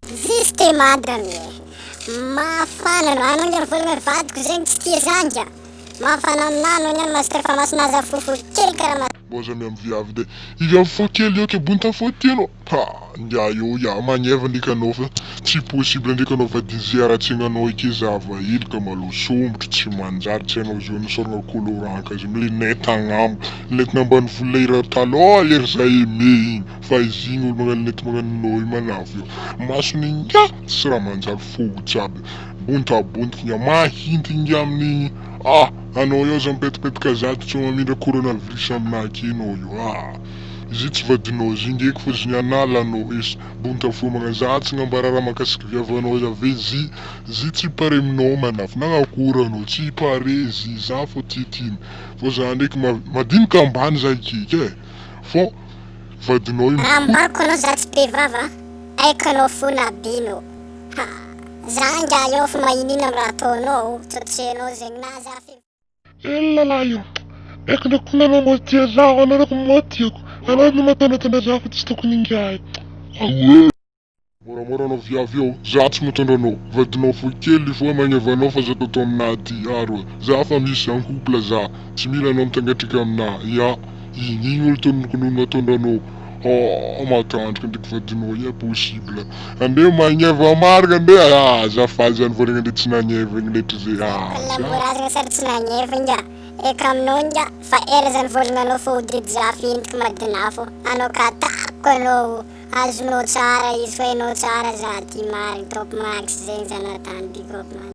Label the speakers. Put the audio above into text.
Speaker 1: Juste madame e! Mafana anao, anao nge mivolagna hoe vadiko zegny tsy tia za ngia! Mafana aminah anao niany master fa masina aza fohifohy kely karaha ma.
Speaker 2: Mbô aza miamy viavy de i viavy fo kely io ke bonta fo tianao ha ngia io ya magneva ndreky anao fa tsy possible ndreky anao vadiny ze haratsiagnanao eke zava hely ka malô sombotro tsy manjary tsy hainao zo nisoragna colorant ka izy lunette agnambo lunette n'ambanivolo lera talôha lery za aimé igny Fa izy igny olo magnano nety magnano nô io manavy io masony ingahy tsy raha manjary fo jiaby bontabontiky ingahy mahinty ingahy amin'igny ah anao io aza mipetipetaka zato tsy mamindra coronavirus aminah aky enao io ah izy io tsy vadinao izy io ngeky fô izy nianala anao es bonta fo magnano za tsy gnambara raha mahakasiky viavanao za ve zy zy tsy pare aminao manafy nagnakory anao tsy pare zy za fô tiatiany fô za ndraiky madinika ambany za ikeky eh fô vadinao io.
Speaker 1: Raha ambarako anao za tsy be vava aiko anao fona bino ha za angaha eo fa mahinina am raha ataonao sao tsy hainao zegny na za fi.
Speaker 2: Ela lahy io. Eko ndreky kony anao mbo tia zaho anao ndreky mbo tiako anao no mahatonatona zaho fa tsy tokony ingahy. Aoe. Moramora anao viavy eo, za tsy mitondra anao, vadinao fohy kely foa magneva anao fa za toto aminah aty ary za fa misy en couple za, tsy mila anao mitangatrika aminah, ya, igny igny olo tokony matondra anao, oh matandrika ndreky vadinao impossible, andeha magneva marina andeha, ah azafady zany voalohany ndre tsy nagneva igny letry ze, ah za.
Speaker 1: Lamborazagna sady tsy nagneva inga, eka aminao inga fa ela zany vôlagnanao fô hodidy zafy entiko madinafo, anao ka tapoko anao. Azonao tsara izy fa enao tsara za ty marigny top max zegny zanatany big up man.